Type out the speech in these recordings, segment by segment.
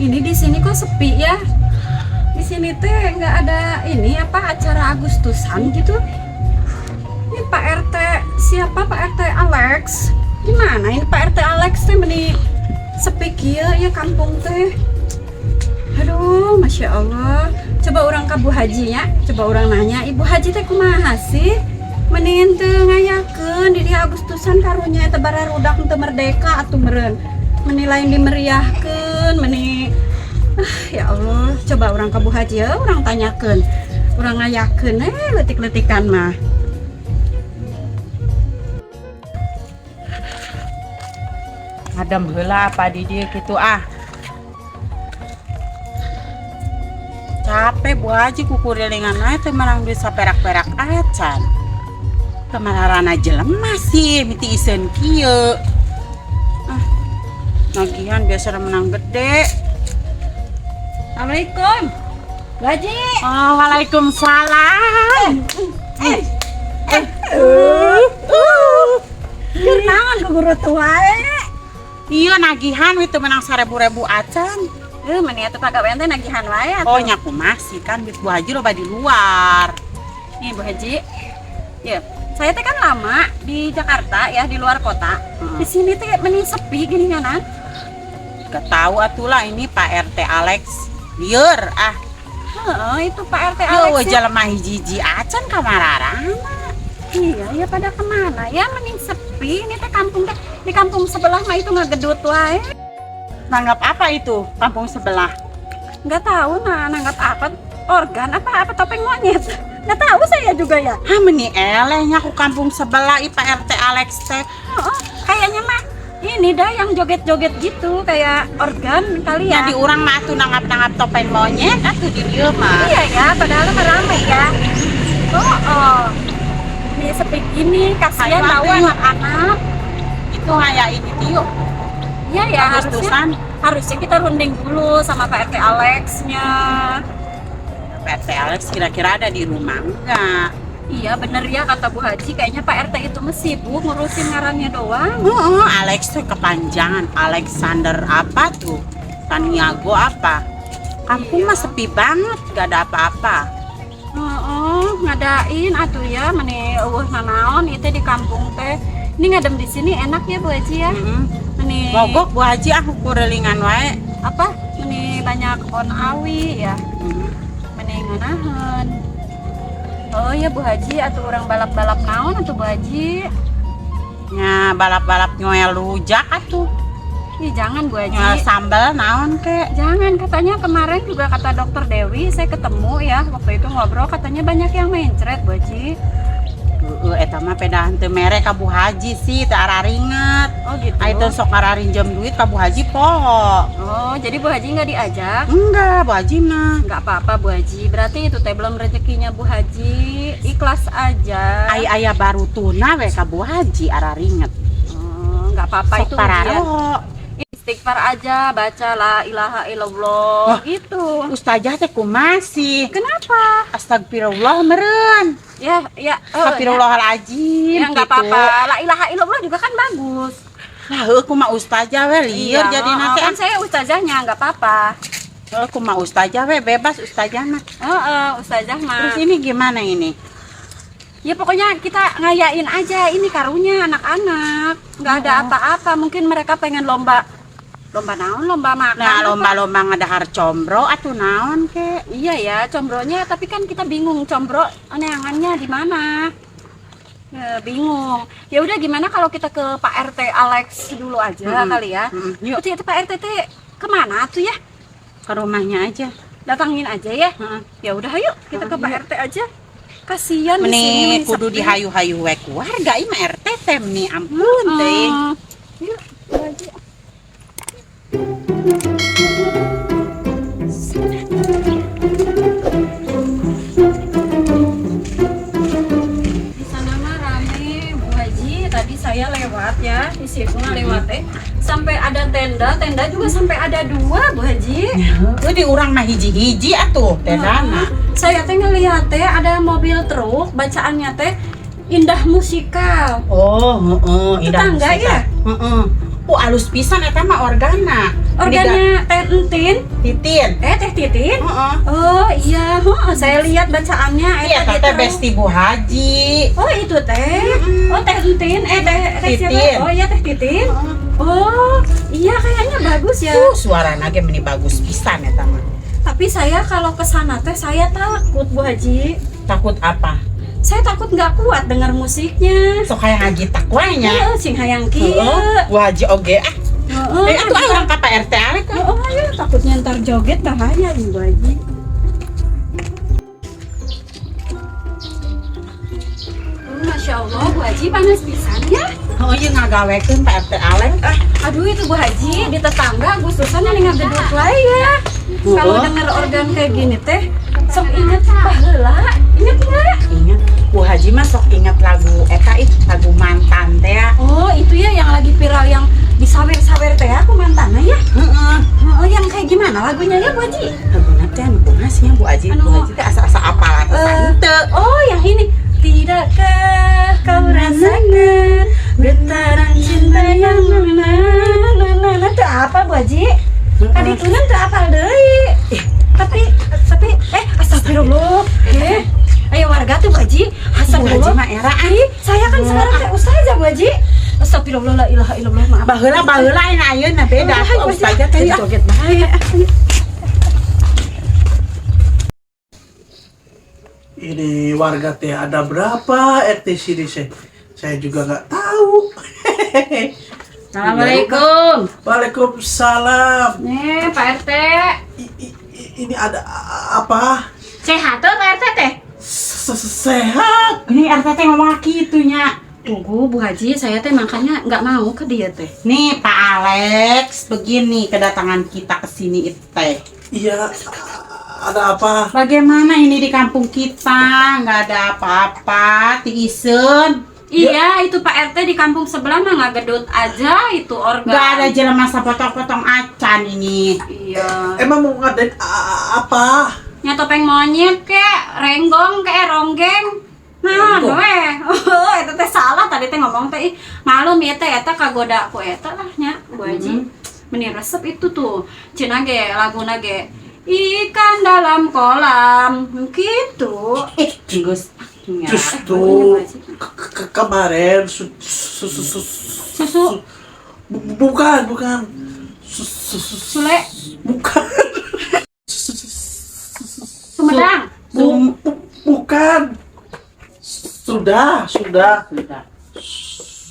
Ini di sini kok sepi ya? Di sini teh nggak ada ini apa acara Agustusan gitu. Ini Pak RT siapa, Pak RT Alex? Gimana ini Pak RT Alex teh, meni sepi kieu ya kampung teh. Aduh, masya Allah. Coba urang ka Bu Haji ya. Coba urang nanya, Ibu Haji teh kumaha sih? Meni teu ngayakeun di dieu Agustusan, karunya eta bararudak teu merdeka atuh meureun. Meni lain dimeriahkeun, meni ah, ya Allah, coba urang ka Bu Haji ya, urang tanyakeun. Urang ngayakeun leutik-leutikan mah. Adem heula apa di dieu kitu ah. Capek Bu Haji, kukurilingan wae teu menang duit saperak-perak acan. Kemarana jelema sih miti iseun kieu. Ah, nagihan biasa menang gede. Assalamualaikum. Bu Haji. Oh, waalaikumsalam. Keur naon guru wae? Iya, nagihan we teu menang 1000-ribu acan. Meni atuh pagawean teh nagihan wae atuh. Oh, nya masih kan duit Bu Haji loba di luar. Nih, Bu Haji. Ya, saya teh kan lama di Jakarta ya, di luar kota. Di sini teh meni sepi gini kan? Gak tahu atulah, ini Pak RT Alex lieur ah. Heeh, itu Pak RT Yo Alex ya. Jelema hiji-hiji acan kamararana. Iya, ya pada kemana ya, mending sepi ini teh kampung teh. Di kampung sebelah mah itu ngagedut wae. Nanggap apa itu kampung sebelah? Nggak tahu, nah, nanggap apa? Organ apa apa topeng monyet? Nggak tahu saya juga ya. Ah, meni elehnya ku kampung sebelah i Pak RT Alex teh. Oh, kayaknya mah ini dah yang joget-joget gitu kayak organ kali Ya ya. di urang mah atuh nanggap-nanggap topeng monyet atuh di dieu mah. Iya ya, padahal mah rame ya. Oh. Ini sepi gini, kasihan Ayo, tahu atuh. Anak-anak. Itu kayak ini tiu. Iya ya, harusnya Agustusan. Harusnya kita runding dulu sama Pak RT Alexnya. Pak RT Alex kira-kira ada di rumah enggak? Iya bener ya kata Bu Haji, kayaknya Pak RT itu mah sibuk ngurusin ngarannya doang. Oh, Alex tuh kepanjangan Alexander apa tuh? Taniago apa? Kampung mah sepi banget, gak ada apa-apa. Oh, ngadain atuh ya, meni euweuh nanaon itu di kampung teh. Ini ngadem di sini enak ya, Bu Haji ya. Meni Mogok Bu Haji ah, kurilingan wae. Apa? Meni banyak pohon awi ya. Meni ngeunaheun. Oh ya, Bu Haji, atau urang balap-balap naon atuh, Bu Haji? Nya balap-balap nyoel rujak atuh. Ih, jangan, Bu Haji. Nyoel sambal naon kek. Jangan, katanya kemarin juga kata dokter Dewi, saya ketemu ya, waktu itu ngobrol katanya banyak yang mencret, Bu Haji. Heeh, eta mah pedahan teu mere ka Bu Haji sih, teu araringet. Oh gitu. Ai teu sok ngararinjem duit ka Bu Haji poho. Oh, jadi Bu Haji nggak diajak? Enggak, Bu Haji mah. Nggak apa-apa, Bu Haji, berarti itu teh belum rezekinya Bu Haji, ikhlas aja. Ai aya baru tuna we ka Bu Haji araringet. Oh, nggak apa-apa, Sok itu ujian. pararo. Istighfar aja, baca la ilaha illallah Wah. Gitu. Ustazah teh kumaha sih? Kenapa? Astagfirullah meren. Ya, ya. Oh, Astagfirullahaladzim ya, nggak gitu. apa-apa. La ilaha illallah juga kan bagus. Lah heuh, kumaha ustazah we lieur Iya, jadi oh, nate. kan saya ustazahnya, nggak apa-apa. Heuh, kumaha ustazah we, bebas ustazah mah. Heeh, ustazah mah. Terus ini gimana ini? Ya pokoknya kita ngayain aja ini, karunya anak-anak. Nggak ada apa-apa, mungkin mereka pengen lomba lomba naon, lomba makan. Nah, apa. Lomba-lomba ngadahar combro atuh naon ke? Iya ya, combronya, tapi kan kita bingung combro neangannya di mana. Ya, bingung. Ya udah, gimana kalau kita ke Pak RT Alex dulu aja kali ya? Yuk. Itu Pak RT teh kemana tuh ya? Ke rumahnya aja. Datangin aja ya. Heeh. Ya udah, ayo kita ke Heeh, Pak yuk. RT aja. Kasihan di sini Meni meni kudu sepi. dihayu-hayu we ku warga ieu mah RT teh, meni ampun teh. Yuk, Bu Haji. Di sana mah rame, Bu Haji. Tadi saya lewat ya, di situ mah lewat teh. Sampai ada tenda, tenda juga sampai ada dua, Bu Haji. Heuh, di urang mah hiji-hiji atuh tendana. Saya teh ngeliat teh ada mobil truk, bacaannya teh Indah Musikal. Oh, heeh, indah Tetangga musika. Ya? Heeh. Lampu alus pisan eta mah organa. Organnya Teh Entin. Titin. Eh, Teh Titin. Heeh. Oh iya, oh, saya lihat bacaannya. Iya, Eta teh gitu. Besti Bu Haji. Oh itu teh. Oh, Teh Entin, eh teh teh siapa? Titin. Oh iya, Teh Titin. Oh iya, kayaknya bagus ya. Suarana ge meni bagus pisan eta mah. Tapi saya kalau ke sana teh saya takut, Bu Haji. Takut apa? Saya takut nggak kuat dengar musiknya. Sok hayang ngagitak wae nya. Iya, sing hayang kieu. Heeh, Bu Haji oge ah. Heeh. Eh, atuh ah, urang ka Pak RT Alex ah. Oh iya, takutnya ntar joget bahaya nih, Bu Haji. Oh, Masya Allah, Bu Haji, panas pisan ya. Oh iya, ngagawekeun Pak RT Alex ah. Aduh, itu Bu Haji, di tetangga Agustusan yang ngageduk wae ya. Kalau denger organ kayak gini teh, sok inget baheula. Inget nggak? Ingat, Bu Haji mah sok inget lagu eta ih, lagu Mantan teh ya. Oh, itu ya yang lagi viral yang disawer-sawer teh aku mantannya ya. Heeh. Oh, yang kayak gimana lagunya ya, Bu Haji? Laguna teh anu kumaha sih nya, Bu Haji? Anu- Bu Haji teh asa-asa apal asa henteu. Oh, yang ini. Tidakkah kau rasakan getaran cinta yang na na na na na, itu apa, Bu Haji? Tadi itu teu apal deui. Tapi eh, astagfirullah. Eh, ayo warga tuh, Bu Haji. Bu Haji Astagfirullah. mah era ah. Ih, saya kan sekarang teh ustazah, Bu Haji. Astagfirullah, la ilaha illallah, maaf. Baheula baheula ayeuna ayeuna beda Oh, atuh Bu Haji. ustazah teh ya. Joget bae. Ini warga teh ada berapa RT sini saya juga nggak tahu. Assalamualaikum. Waalaikumsalam. Nih, Pak RT. Ini ada apa? Sehat tuh Pak RT teh? Sehat. Ini RT teh ngomong kitu nya. Tunggu, Bu Haji, saya teh makanya nggak mau ke dia teh. Nih Pak Alex, begini kedatangan kita ke sini itu teh. Iya, ada apa? Bagaimana ini di kampung kita? Nggak ada apa-apa, tiiseun. Iya, itu Pak RT di kampung sebelah mah nggak gedut aja itu organ. Nggak ada jelema sapotong-potong acan ini. Iya. Emang mau ngadain apa? Nya topeng monyet kek, renggong kek, ronggeng. Nah, Renggong. weh. Oh, eta teh salah tadi teh ngomong teh ih, malum ya teh eta kagoda ku eta lah nya, Bu Haji. Meni resep itu tuh. Cenah ge laguna ge ikan dalam kolam gitu. Eh, geus. Nya. Justru kemarin Susu bukan bukan Sule bukan. Sumedang. Bukan, sudah sudah Sudah.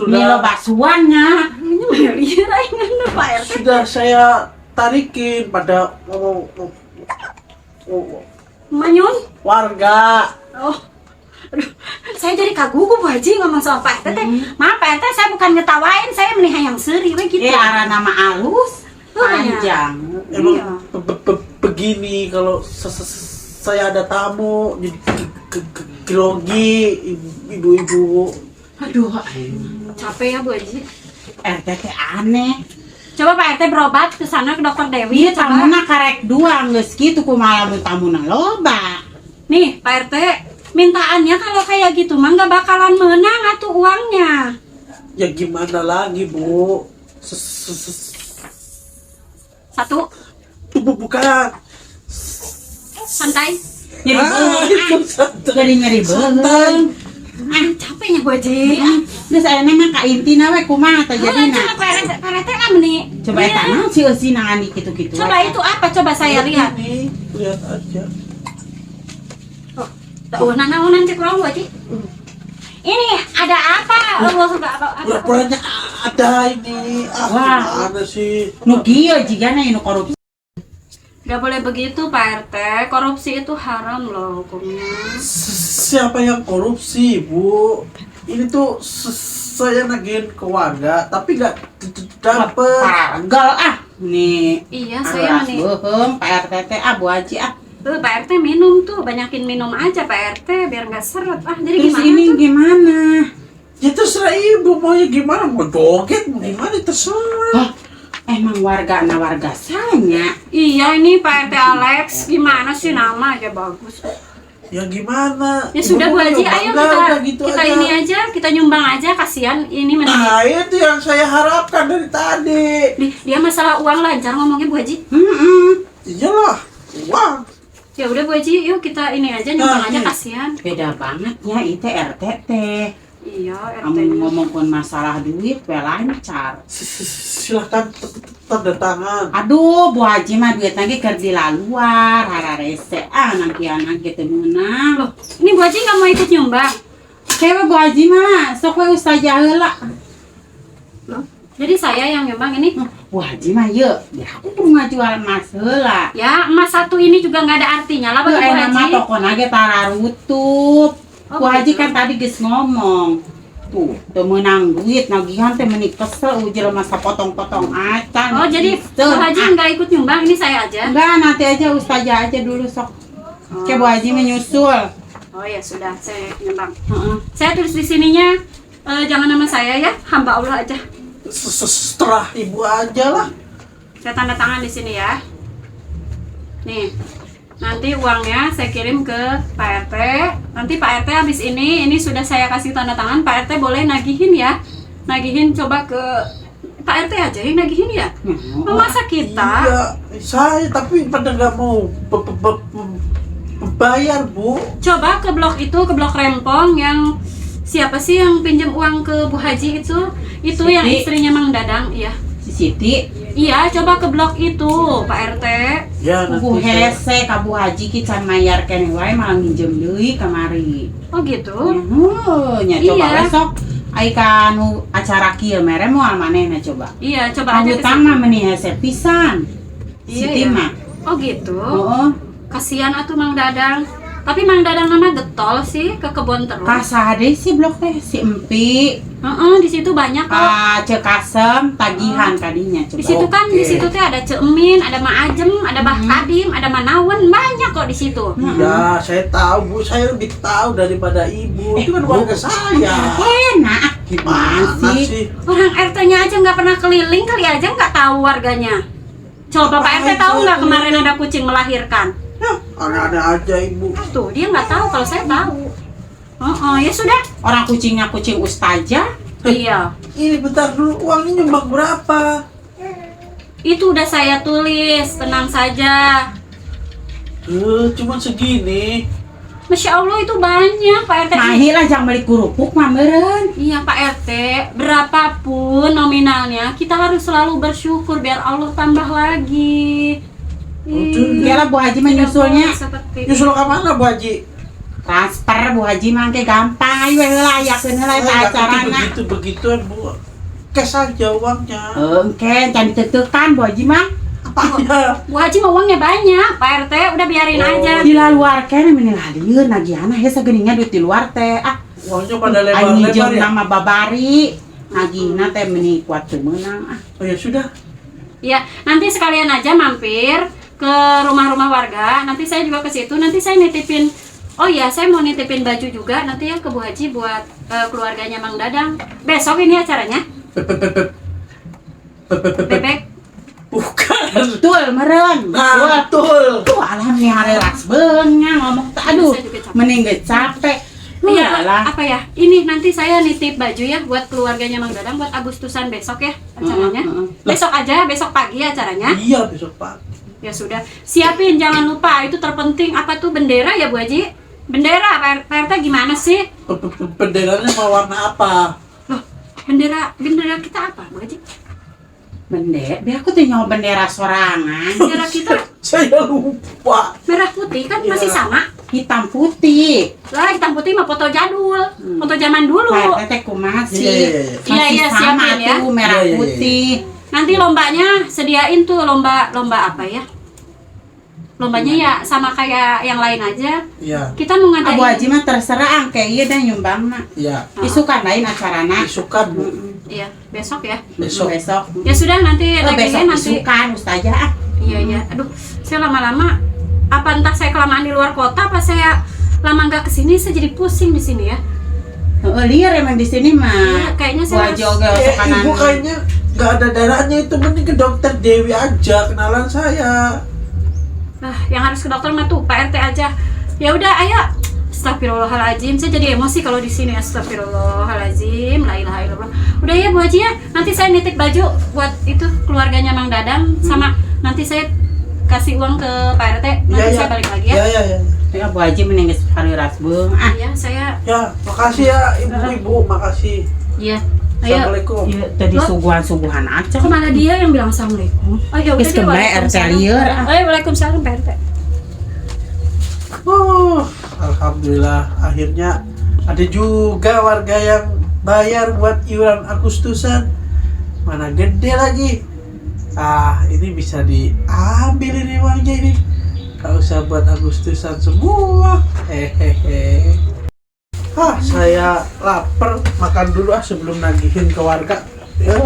Ini lo sudah baksuannya. Ini mah lieur aing Pak RT. Sudah saya tarikin pada ngomong Manyun. Warga. Oh. Aduh, saya jadi kagugu, Bu Haji, ngomong sama Pak RT teh. Maaf Pak RT, saya bukan ngetawain, saya meni hayang seuri we gitu. Eh, arah nama alus Oh, iya. panjang. Emang Iya. begini kalau saya ada tamu jadi grogi ibu-ibu. Aduh, Capek ya, Bu Haji. RT teh aneh. Coba Pak RT berobat ke sana ke dokter Dewi Iya, coba. tamuna karek dua geus kitu kumaha lamun tamuna loba. Nih, Pak RT, mintaannya kalau kayak gitu mah nggak bakalan menang atuh uangnya. Ya gimana lagi, Bu? Satu, Bukan. Santai. Nyeri Ah, beuheung. itu santai. Jadi nyeri Santai. beuheung. Ah, capeknya Bu Haji. Ah, Geus ayeuna mah ka intina we kumaha teh jadina. coba Pak RT, Pak RT lah meni. Coba Iya. eta naon si eusi nangani kitu-kitu. Coba itu apa? Coba saya lihat. Ini lihat aja. Oh, nanaonan cek urang, Bu Haji. Ini ada apa? Allah, apa, apa, apa? Pura-puranya ada ini. Ah, Wah. gimana sih? Nu kieu jigana nu korupsi. Gak boleh begitu, Pak RT. Korupsi itu haram loh hukumnya. Siapa yang korupsi, Bu? Ini tuh saya nagihin ke warga, tapi nggak dapet. Paragal ah. Nih. Iya, saya Aras meni. beuheung Pak RT teh ah, Bu Haji ah. Tuh, Pak RT minum tuh, banyakin minum aja Pak RT biar nggak seret. Ah, jadi Terus gimana ini tuh? gimana? Ya terserah ibu maunya gimana, mau joget, mau gimana terserah. Hah? Emang warga na warga sanya. Iya, ini Pak RT Alex, gimana sih, nama aja bagus. Ya gimana? Ya sudah Ibu Bu mau Haji, nyumbang ayo nggak? kita Udah gitu kita aja. ini aja, kita nyumbang aja, kasihan ini mending. Nah, itu yang saya harapkan dari tadi. Dia masalah uang lancar ngomongnya, Bu Haji. Heeh. Iyalah, uang. Ya udah, Bu Haji, yuk kita ini aja nyumbang Nah, aja, nih. kasihan. Beda banget ya itu RT teh. Iya, Amun RT-nya. ngomongkeun masalah duit we lancar. Silahkan tanda tangan. Aduh, Bu Haji mah duit lagi keur di luar, hararese ah nanti gitu meunang. Loh, ini Bu Haji nggak mau ikut nyumbang? Cewek Bu Haji mah sok we ustazah heula. Loh, jadi saya yang nyumbang ini? Bu Haji mah ye, ya aku kudu ngajual emas heula. Ya, emas satu ini juga nggak ada artinya lah Tuh bagi Bu enak mah Haji. tokona ge tararutup. Oh, Bu Haji begitu. kan tadi geus ngomong. Tuh, teu meunang duit nagihan teh meuni kesel jelema sapotong-potong acan. Oh, jadi Gitu. Bu Haji nggak ikut nyumbang, ini saya aja. Enggak, nanti aja ustazah aja dulu sok. Kayak Bu Haji menyusul. Oh ya sudah, saya nyumbang. Heeh. Saya tulis di sininya jangan nama saya ya, hamba Allah aja. Setelah ibu aja lah. Saya tanda tangan di sini ya. Nih. Nanti uangnya saya kirim ke Pak RT. Nanti Pak RT habis ini sudah saya kasih tanda tangan, Pak RT boleh nagihin ya. Nagihin coba ke Pak RT aja yang nagihin ya. Masa kita? Iya, saya tapi pada nggak mau bayar, Bu. Coba ke blok itu, ke blok Rempong yang siapa sih yang pinjam uang ke Bu Haji itu? Itu yang Siti. istrinya Mang Dadang, iya. Si Siti. Iya, coba ke blok itu, Pak RT. Ya, nanti Puguh saya- hese ka Bu Haji ki can mayar keneh wae malah nginjem deui kamari. Oh gitu. Heuh, nya coba Iya. we sok ai ka nu acara kieu mere moal manehna coba. Iya, coba aja ke Hutang situ. mah meuni hese pisan. Iya, Siti iya. mah. Oh gitu. Heeh. Kasihan atuh Mang Dadang. Tapi Mang Dadang nama getol sih ke kebun terus. Ka saha deui si blok teh si Empi, Heeh, di situ banyak kok. ka Ceu Kasem tagihan kadinya coba. Di situ kan di Oke. situ teh ada Ceu Emin, ada Ma Ajem, ada Bah Kadim, ada Manawen, banyak kok di situ. Iya, saya tahu, Bu. Saya lebih tahu daripada ibu. Itu kan Bu. warga saya. Enak. Gimana sih? sih? Orang RT-nya aja nggak pernah keliling kali aja nggak tahu warganya. Coba Pak RT tahu nggak kemarin ada kucing melahirkan? Ya, aneh-aneh aja ibu. Tuh dia nggak tahu, kalau saya tahu. Oh, ya sudah. Orang kucingnya kucing ustazah. Iya. Ini bentar dulu, uangnya nyumbang berapa? Itu udah saya tulis, tenang saja. Cuman segini. Masya Allah itu banyak Pak RT. Mahi lah jangan beli kerupuk mah meureun. Iya Pak RT, berapapun nominalnya, kita harus selalu bersyukur biar Allah tambah lagi. Ih, Kira Bu Haji tidak menyusulnya boleh seperti Nyusul ke mana, Bu Haji? Transfer Bu Haji mah ke gampang ayo heula ayakeun heula Saya eta nggak ngerti acarana. begitu begituan, Bu. Cash aja uangnya. Engke can ditetekan Bu Haji mah. Apanya? Bu Haji mah uangnya banyak, Pak RT udah biarin Oh. aja. Di luar kene meni lalieun nagihanna hese geuningan duit di luar teh. Ah, Uangnya pada aing lebar-lebar nginjem ya? nama babari. Nagihna teh meni kuat teu meunang ah. Oh ya sudah. Ya, nanti sekalian aja mampir ke rumah-rumah warga. Nanti saya juga ke situ. Nanti saya nitipin. Oh iya, saya mau nitipin baju juga nanti ya ke Bu Haji buat keluarganya Mang Dadang. Besok ini acaranya. Bebek. Bukan. Betul meureun. Betul. Nah, betul. Tuh alhamdulillah harelas beungang ngomong teh aduh Saya juga capek. mending geus capek. Iya, Alah. apa ya? Ini nanti saya nitip baju ya buat keluarganya Mang Dadang buat Agustusan besok ya acaranya. Heeh, heeh. Besok aja, besok pagi acaranya. Iya, besok pagi. Ya sudah, siapin jangan lupa itu terpenting apa tuh bendera ya Bu Haji? Bendera Pak RT gimana sih? Benderanya mau warna apa? Loh, bendera bendera kita apa Bu Haji? Bendera, biar aku tuh nyawa bendera sorangan. Bendera kita Saya lupa. merah putih kan Iya. masih sama. Hitam putih. Lah hitam putih mah foto jadul, foto zaman dulu. Pak RT teh kumaha sih? Iya, iya, iya. Masih Iya, iya, sama siapin ya. tuh merah Iya, iya, iya. putih. Nanti lombanya sediain tuh lomba lomba apa ya? Lombanya ya sama kayak yang lain aja. Iya, Kita mau ngadain Abu Haji mah terserah angke ieu dah nyumbangna. iya. Isukan lain acarana. Isukan, Bu. Iya, besok ya. Besok. Besok. Ya sudah nanti Oh, nagihin besok nanti. isukan ustazah ah. Iya iya. Aduh, saya lama-lama apa entah saya kelamaan di luar kota apa saya lama nggak kesini saya jadi pusing di sini ya. Heeh, liar emang di sini mah. Iya, kayaknya Bu saya Haji harus- oge sokanan. Ibu kayaknya nggak ada darahnya itu, mending ke dokter Dewi aja, kenalan saya. Nah, yang harus ke dokter mah tuh Pak RT aja. Ya udah, ayo. Astagfirullahaladzim, saya jadi emosi kalau di sini. Astagfirullahaladzim, la ilaha illallah. Udah ya, Bu Haji ya, nanti saya nitip baju buat itu keluarganya Mang Dadang, sama nanti saya kasih uang ke Pak RT. Nanti saya balik lagi ya. Ya, ya, ya. Ya, Bu Haji mending geus hareuras beung ah. Iya, saya Ya, makasih ya, Ibu-ibu, makasih. Iya. Ayo. Assalamualaikum. Ieu tadi Loh? Suguhan-suguhan aja. Kok malah dia yang bilang assalamualaikum? Oh ya udah Geus deh, kembae RT waalaikumsalam. Lieur ah. Oh, ya, waalaikumsalam, Pak RT. Oh, alhamdulillah akhirnya ada juga warga yang bayar buat iuran Agustusan. Mana gede lagi. Ah, ini bisa diambil ini uangnya ini. Gak usah buat Agustusan semua. Hehehe. Ah, saya lapar. Makan dulu ah sebelum nagihin ke warga. Ya.